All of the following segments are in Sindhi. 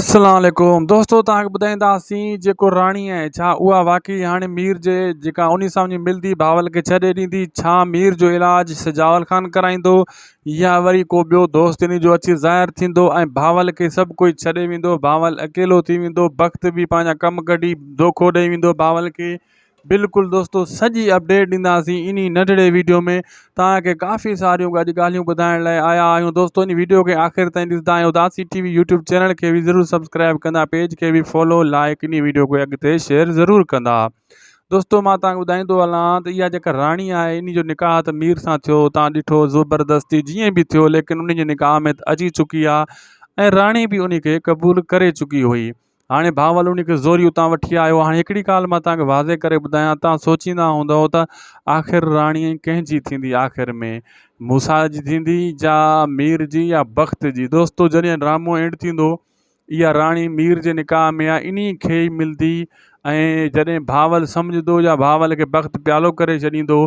السلام عليڪم دوستو توهان کي ٻڌائينداسين جيڪو راڻي آهي ڇا اها واقعي هاڻي مير جي جيڪا انهي سان وڃي ملدي بهاول کي ڇڏي ڏيندي ڇا مير جو علاج سجاول خان ڪرائيندو يا وري ڪو ٻيو دوست انهي جو اچي ظاهر ٿيندو ۽ بهاول کي سڀ ڪوئي ڇڏي ويندو بهاول اڪيلو ٿي ويندو بخت به پنهنجا ڪم ڪڍي دوکو ڏئي ويندو بهاول کي بلڪل دوستو سڄي اپڊيٽ ڏينداسين انهي ننڍڙي ويڊيو ۾ توهان کي ڪافي ساريون اڄ ڳالهيون ٻڌائڻ لاء آيا آهيون دوستو ان ويڊيو کي آخر تائين ڏسندا ۽ Udasi T V YouTube channel کي به ضرور سبسڪرائب ڪندا پيج کي به فالو لائڪ انهي ويڊيو کي اڳتي شيئر ضرور ڪندا دوستو مان توهان کي ٻڌائيندو هلان ته اها جيڪا راڻي آهي انهي جو نڪاح ته مير سان ٿيو توهان ڏٺو زبردستي جيئن به ٿيو ليڪن انهي جي نڪاح ۾ اچي چڪي آهي ۽ راڻي به انهي کي قبول ڪري چڪي هئي هاڻي بهاول ان کي زوري اتان وٺي آيو. هاڻي هڪڙي ڳالهه مان توهان کي واضح ڪري ٻڌايان، توهان سوچيندا هوندؤ ته آخر راڻي ڪنهن جي ٿيندي آخر ۾ موسيٰ جي ٿيندي يا مير جي يا بخت جي. دوستو جڏهن ڊرامو اينڊ ٿيندو اها راڻي مير جي نڪاح ۾ آ انهي کي ئي ملدي ۽ جڏهن بهاول سمجهندو يا بهاول کي بخت پيالو ڪري ڇڏيندو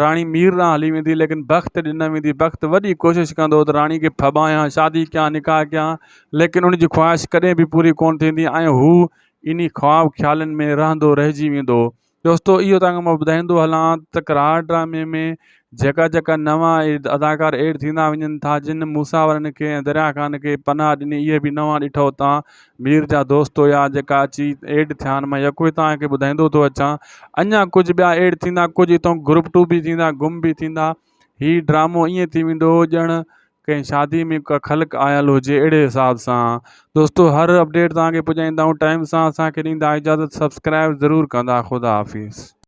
راڻي مير ڏانهن هلي ويندي ليڪن بخت ڏي نه ويندي بخت وڏي ڪوشش ڪندو ته راڻي کي ڦٻايان شادي ڪيان نڪاح ڪيان ليڪن ان جي خواهش ڪڏهن به پوري ڪونه ٿيندي ۽ هو انهي خواب خيالن ۾ رهندو رهجي ويندو. دوستو اهو توهان کي مان ٻڌائيندو هلان ته تڪرار ڊرامي ۾ جيڪا جيڪا نوان اداڪار ايڊ ٿيندا وڃن ٿا جن موسيٰ وارن کي ۽ دريا خان کي پناهه ڏني اهي به نوان ڏٺو تان مير جا دوست هيا جيڪا اچي ايڊ ٿيا آهن مان يڪو ئي توهان کي ٻڌائيندو ٿو اچان اڃا ڪجهه ٻيا ايڊ ٿيندا ڪجهه اتان گروپ ٽو به ٿيندا گم به ٿيندا هي ڊرامو ائين ٿي ويندو ڄڻ ڪنهن شادي ۾ ڪا خلق آيل هجي اهڙي حساب سان دوستو هر اپڊيٽ توهان کي پڄائيندا آهيون ٽائيم سان اسان کي ڏيندا اجازت سبسڪرائب ضرور ڪندا خدا حافظ.